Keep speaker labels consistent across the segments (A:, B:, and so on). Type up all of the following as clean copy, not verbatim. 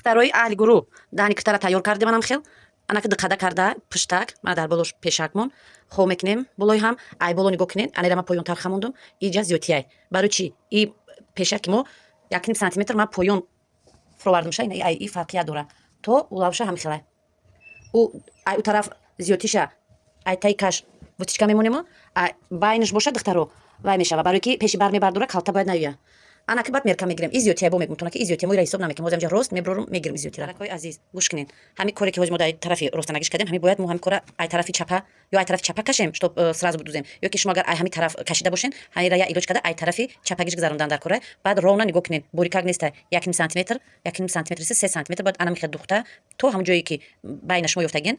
A: Духтарои аҳли гурӯҳ, даҳни киртара тайёр кардем. Манам хел анаки диққада карда пуштак мана дар болош пешакмон хо мекунем болои ҳам. Ай боло нигоҳ кунен, анера ман поёнтар хамондум, иҷа зиёдтияй. Барои чӣ? И пешаки мо 1,5 сантиметр ман поён фуровардумша. Ай и фарқият дора, то улавша ҳами хелай. Ӯ ай ӯ тараф зиёдтиша, ай таи каш вытачка мемонемо, байнаш боша, духтаро, вай мешава, барое ки пеши бар мебардора, калта бояд наёя. Анаки баъд мерка мегирем. И зиёдтия бо мегум, ки и зиёдтия мо ира ҳисоб намекунем. Ҳозир ҳамҷа рост меброрум, мегирем и зиёдтира. Ракои азиз, гӯш кунед. Ҳами коре ки ҳозир мо дар тарафи ростанагиш кардем, ҳами бояд мо ҳами кора ай тарафи чапа ё ай тарафи чапа кашем, чтоб сразу будузем, ё ки шумо агар ай ҳами тараф кашида бошен, ҳамира я илоҷ карда ай тарафи чапагиш гузарондан дар кора. Баъд ровно нигоҳ кунед, борикак неста, 1,5 сантиметр, 1,5 сантиметр, 3 сантиметр бояд ана михел духта то ҳамон ҷое ки байна шумо ёфтагин.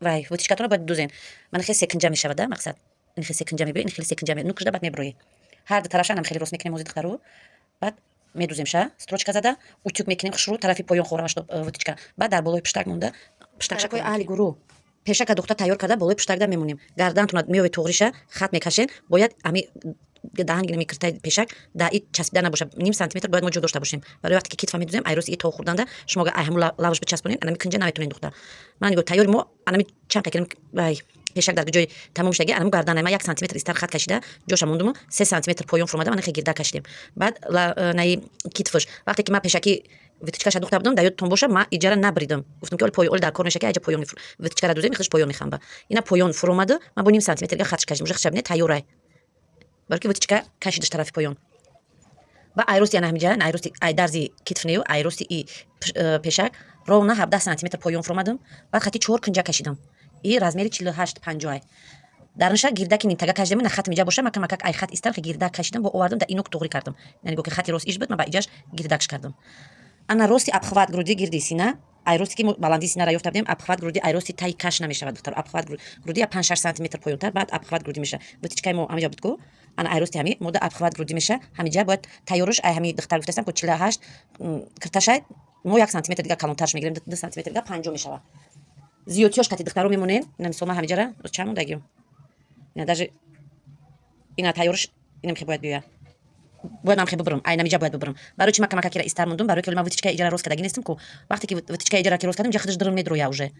A: Вай вытачка тонро бояд дузен. Мана хел секинҷа мешавад, да, мақсад ин хел секинҷа мебиёй, ин хеле секинҷа нукшда, баъд меброӣ. Ҳар ду тарафша анам хеле рост мекунем ҳозир, духтаро. Баъд медузем ша, строчка зада утюг мекунем хушрӯ, тарафи поён хӯраваш вытачка. Баъд дар болои пуштак монда пуштакшакои аҳли гурӯҳ пешака духта тайёр карда, болои пуштакда мемонем. Гардантона меои, туғриша хат мекашен. Бояд ами даҳанги нами киртаи пешак да и часпида набоша, ним сантиметр бояд мо ҷо дошта бошем, барои вақте ки китфа медузем, ай рости и то хӯрданда шумо агар ай ҳамун лавш бичаспонед, анами кунҷа наметонед духта. Мана нигоҳ, тайёри мо анами чанд кекем. Вай пешак дар ҷои тамом шудаги, анаму гарданай ман 1 сантиметр истар хат кашида, ҷоша мондуму 3 сантиметр поён фуромада, мана хе гирда кашидем. Баъд наи китфш, вақте ки ман пешакӣ вытачка ша духта будам, дар ёдтон боша, ман иҷара набридам, гуфтам ки оли поён, оли дар кор меша, ки айҷа поён вытачка ра дузем, худаш поён мехамба. Ина поён фуромаду ман бо ним сантиметрга хатш кашидам, уже худша бинед, тайёрай, барои ки вытачка кашидаш тарафи поён. Ба айрости ана ҳамиҷа, айрости ай дарзи китф нею, айрости и пешак ровно 17 сантиметр поён фуромадам. Баъд хати чор кунҷа кашидам, и размери 48-50. Дарниша гирдаки нимтага кашидам, на хат миҷа боша, мака макак ай хат истар гирдак кашидам, бо овардам, да инок туғри кардам. Яъне го ки хати рост иш буд, ман ба иҷаш гирдакш кардам. Ана рости обхват груди, гирди сина, ай рости ки баландии синара ёфта будем, обхват груди ай рости таи каш намешавад, духтар. Обхват груди я 5-6 сантиметр поёнтар, баъд обхват груди меша. Вытачка и мо ҳамиҷа буд ку, ана ай рости ҳами мода обхват груди меша. Ҳамиҷа бояд тайёрш ай ҳами духтар гуфтастам ку, 48 кирташай, мо 1 сантиметр дига калонтарш мегирем, 2 сантиметр дига, 50 мешавад. Зиёдтиёш кати, духтаро, мемонем. Ина мисол ман ҳамиҷара чанд мондагиём, ина даже ина тайёрш инам хе бояд биёяд, бояд ман хе бибурам, ай намиҷа бояд бибурам. Барои чи ман камакакира истар мондум? Барои ки ман вытачка иҷара рост кардаги нестам ку. Вақте ки вытачка иҷара ки рост кардам, иҷа худаш дурум медроя, уже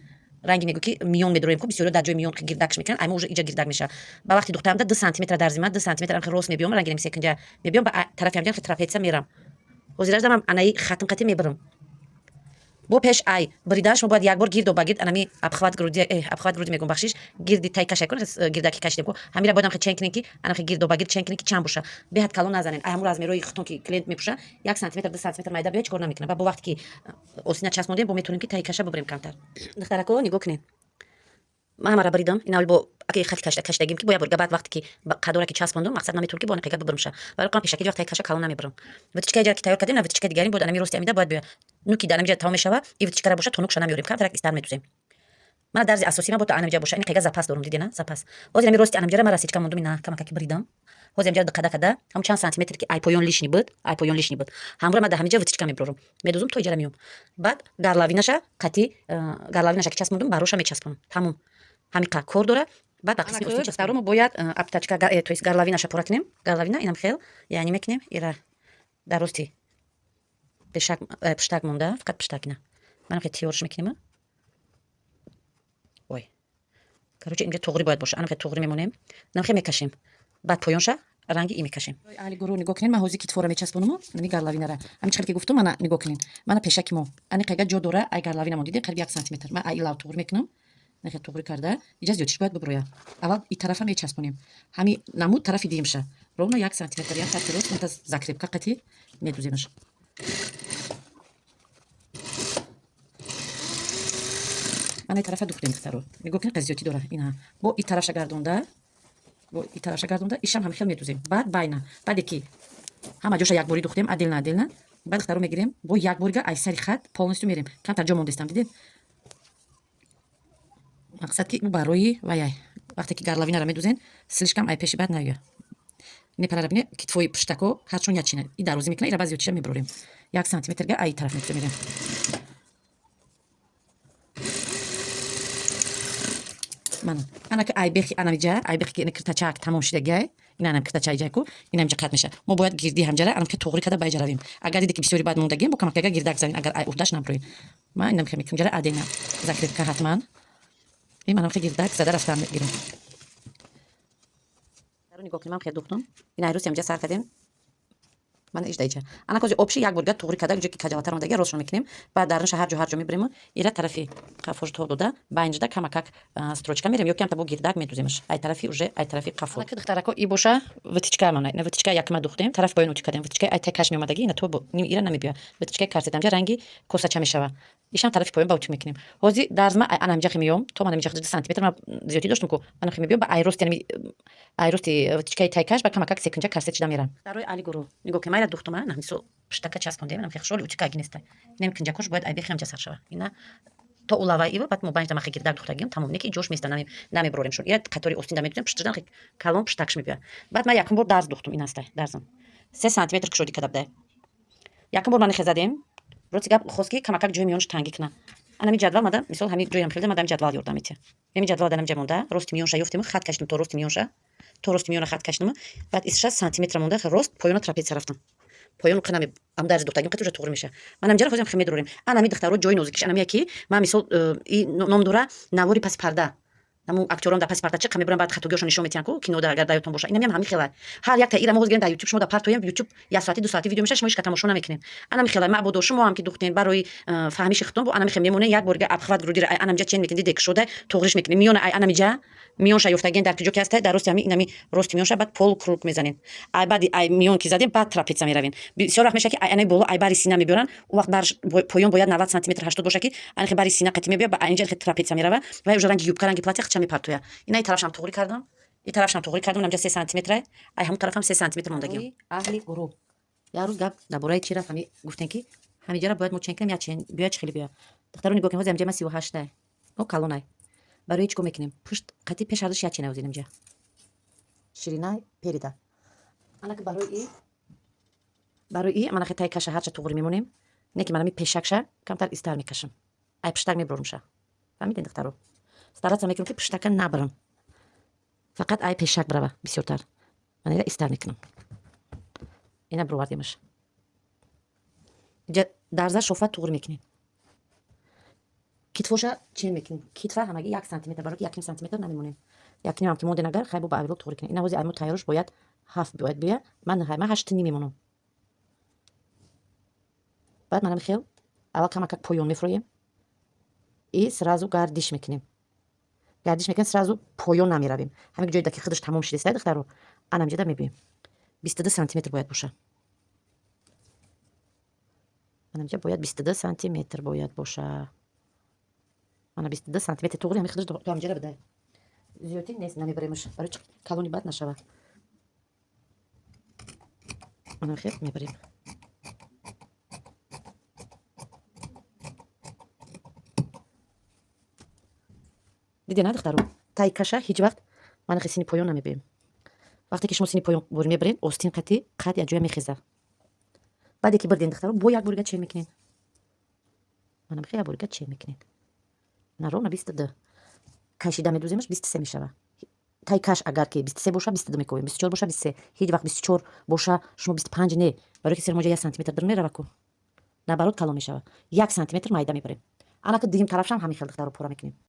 A: ранги мегӯ ки миён медроем ку. Бисёриё дар ҷои миён гирдакш мекунанд, ай мо уже иҷа гирдак мешавад. Ба вақти духтарамда 2 сантиметра дарзима, 2 сантиметр амхе рост мебиём, ранги намисекинҷа мебиём, ба тарафи ҳамҷа трапеция мерам. Ҳозиражда ман анаи хатм қати мебирам. Бо пеш ай бридан шумо бояд як бор гирдо ба гирд анами обхват груди, обхват груди мегӯм, бахшиш, гирди тай кашай кун, гирдаки кашидем ку, ҳамира бояд амхе чен кунем, ки анамхе гирдо ба гирд чен кунем, ки чанд боша. Беҳад калон назанен, ай ҳамун размерои хутон ки клиент мепӯша, 1 сантиметр, 2 сантиметр майда биёй, чӣ кор намекунам. Ба бо вақте ки осина часпондем, бо метавонем ки таи каша бибирем камтар. Духтарако, нигоҳ кунед, ман ҳамара бридам. Ина бо аки хати кашидагим, ки бо як бор баъд вақте ки қадора ки часпондум, мақсад наметавон ки бо анақига бибурмша. Барои қам пешаки вақт таи каша калон намебурам. Вытачка иҷара ки тайёр кардем, на вытачка дигарим бояд анами рости амида бояд биёяд. Нуки дар амиҷа тамом мешава, и вытачка ра боша, то нукша намеёрем, камтарак истар медузем. Мана дарзи асосӣ ман бо то анамиҷа боша, ин қига запас дорум, дидена, запас. Ҳозир ами рости анамиҷара ман рассечка мондум, ина камакаки бридам. Ҳозир амиҷара диққада када, ҳамун чанд сантиметр ки ай поён лишний буд, ай поён лишний буд, ҳамура ман дар ҳамиҷа вытачка мебурорум, медузум, то иҷара меём. Баъд горловина ша қати горловина ша ки часпондум, бароша мечаспонам, тамом, ҳамиқа кор дора. Баъд ба қисми остин часпонам. Мо бояд обтачка, то есть горловина ша пурра кунем. Горловина инам хел, яъне мекунем ира дар рости пешак, пуштак монда, фақат пуштак. Ина манам хел тиёрш мекунем. Ой, короче, инҷа туғри бояд боша, анам хел туғри мемонем, инам хел мекашем, баъд поёнша ранги и мекашем. Аҳли гурӯҳ, нигоҳ кунед, ман ҳозир китфора мечаспонуму нами горловина ра. Ҳамин чӣ хел ки гуфтум, мана нигоҳ кунед, мана пешаки мо ани қайга ҷо дора, ай горловина мо, дидем, қариб 1 сантиметр. Ман ай илав туғри мекунам, нахе туғри карда, иҷа зиёдтиш бояд буброя. Аввал и тарафа мечаспонем, ҳами намуд тарафи димша ровно 1 сантиметр, як хати рост мата закрепка қати медуземаш. Мана тарафа духтем, духтаро, нигоҳ кунед, қаз зиёдтӣ дора. Ина бо и тарафша гардонда, бо и тарафша гардонда, ишам ҳами хел медузем. Баъд байна, баъде ки ҳама ҷоша якборӣ духтем, отдельно, отдельно, баъд, духтаро, мегирем, бо якборига ай сари хат полностью мерем. Камтар ҷо мондестам, дидем, мақсад ки барои ваяй, вақте ки горловина ра медузен, слишком ай пеши баъд наёя. Непарара бине, китфои пуштако ҳарчун ячина и дарозӣ мекуна, ира баъд зиёдтиша мебурорем, 1 сантиметрга ай тараф медузем, мерем. Мана, анака айбехи анамиҷа, айбехи ки киртачак тамом шидагиай, ин анам киртача иҷа ку, инамиҷа қат меша. Мо бояд гирди ҳамҷара анамки туғри када ба иҷа равем. Агар диде, ки бисёри баъд мондагием, бо камакага гирдак занем, агар ай уҳдаш наброем. Ман инамхе мекунам, ҷара адена закрепка ҳатман. И манамхе гирдак зада рафтан мегирам. Нигоҳ кунем, хел духтум. Ин айрӯси ҳамҷа сар кардем. Мана ижда иҷа. Ана кози обши як борга туғри када, ҷо ки каҷалатар омадаги, ростшон мекунем. Баъд дарунша ҳар ҷо, ҳар ҷо мебирему ира тарафи қафош тоб дода, байнҷда камакак строчка мерем ё камта бо гирдак медуземаш. Ай тарафи уже, ай тарафи қафо. Духтарако, и боша вытачка, мана ина вытачка якма духтем, тарафи поён утюг кардем. Вытачка ай тай каш меомадаги, ина то ира намебиёя. Вытачкаи корсет амҷа ранги косача мешава. Ишам тарафи поён ба утюг мекунем. Ҳозир дарзма ай ана ҳамҷа меём, то мана ҳамҷа 2 сантиметр ма зиёдӣ доштум ку, мана хе мебиём ба ай рости, ай рости вытачкаи тайкаш ба камакак секунҷа корсет шида мерам. Дарои али гуру нигоҳ кунем, айра духтума, на мисол пуштака часпондем, нам хеле утюг аги неста. Инам кинҷакош бояд ай бехи ҳамҷа сар шава. Ина то улава ива, баъд мо банҷда махе гирдак духтагим, тамом, неки ҷош места, намеброрем шон. Ира қатори остинда медузем, пуштадан калон пуштакш мебиёяд. Баъд ман якум бор дарз духтум, ин аста дарзам. 3 сантиметр кушодӣ када будай. Якум бор ман хезадем. Рости гап, хост, ки камакак ҷои миёнаш тангӣ куна. Анами ҷадвал мада, мисол, ҳами ҷоям хелда мада, ҳами ҷадвал ёрдам метиҳа. Ҳами ҷадвал дар ҳамҷа монда, рости миёнша ёфтему, хат кашидем то рости миёнша, то рости миёна хат кашидему, баъд из 6 сантиметра монда, рост поёна трапеция рафтам. Поён қанами ам дарзи духтагим қати уже туғри меша. Ман ҳамҷара ҳозирам хе медурорем. Анами духтаро, ҷои нозикиш анами яки ман, мисол, и ном дора навори паси парда. Ҳамун актёрон дар паси парда чӣ мебуранд, баъд хатогиҳошон нишон метиҳанд ку кинода, агар дар ёдтон боша. Инамиам ҳами хелай. Ҳар якта ира мо ҳозир гирем дар Ютуб, шумо дар партоем, Ютуб як соати, 2 соати видео меша, шумо ҳеч тамошо намекунед. Анами хелай мабодо шумо ҳам ки духтен, барои фаҳмиши худтон бо анами хел мемонед, як борига обхват груди ра ай анамиҷа чен мекунед, диде кушода туғриш мекунед. Миёна ай анамиҷа миёнша ёфтаген, дар киҷо ки ҳастай, дар рости ҳами инами рости миёнша, баъд полукруг мезанед. Ай баъди ай миён ки задем, баъд трапеция меравем. Бисёр вақт меша, ки ай анаи боло, ай бари сина мебиёранд, он вақт барш поён бояд 90 сантиметр, 80 боша, ки анхе бари сина қати мебиёд, ба инҷа трапеция мерава ва уже ранги юбка, ранги платья хича мепартоя. Ина и тарафшам туғри кардам, и тарафшам туғри кардам, инамҷа 3 сантиметра, ай ҳамун тарафам 3 сантиметр мондагиам. Аҳли гурӯҳ, як рӯз гап дар бораи чи рафт? Ҳами гуфтем, ки ҳамиҷара бояд мо чен кунем, як чен биёяд, чӣ хеле биёяд. Духтаро, нигоҳ кунед, ҳозир ҳамиҷа ман 38-тай, о калонай. Барои чӣ кор мекунем? Пушт қати пеш ҳардуш як чена ҳозир инҷа. Ширина переда. Анаки барои и манахе тай каша ҳарча туғри мемонем, не ки манами пешакша камтар истар мекашам. Ай пуштак мебурумша. Фаҳмидед, духтаро? Стараться мекунам, ки пуштака набарам. Фақат ай пешак брава бисёртар. Ман ира истар мекунам. Ина бировардемаш. Инҷа дарза шофа туғри мекунем. Китфоша чен мекунем. Китфа ҳамагӣ 1 сантиметр, барои ки 1,5 сантиметр намемонем. Якнимам ки монден, агар хай бо ба авило туғри кунем. Ина ҳози ай мо тайёрш бояд 7 бояд бия. Ман хай ман 8,5 мемонам. Баъд манами хел аввал камакак поён мефуроем и сразу гардиш мекунем. Гардиш мекунем, сразу поён намеравем. Ҳамин ҷое ки худаш тамом шудеста, духтаро, анамҷода мебием. 22 сантиметр бояд боша. Анамҷа бояд 22 сантиметр бояд боша. Мана 22 сантиметр туғри ҳами худаш то ҳамҷара бидай. Зиёдтӣ нест, намебаремаш. Барои чи калони бад нашава. Мана хел мебарем. Диде на, духтаро? Тай каша ҳеҷ вақт мана хе сини поён намебием. Вақте ки шумо сини поён бори мебаред, остин қати қад як ҷоя мехеза. Баъде ки бирден, духтаро, бо як борига чен мекунед. Мана мехе як борига чен мекунед. На ровно 22. Кашида медуземаш, 23 мешава. Тай каш агар ки 23 боша, 22 мекобем, 24 боша, 23. Ҳеҷ вақт 24 боша, шумо 25 не. Барои ки сермоҷа 1 сантиметр дар мерава ку. Наоборот, калон мешава. 1 сантиметр майда мебарем. Анаки дуюм тарафшам ҳамин хел, духтаро, пора мекунем.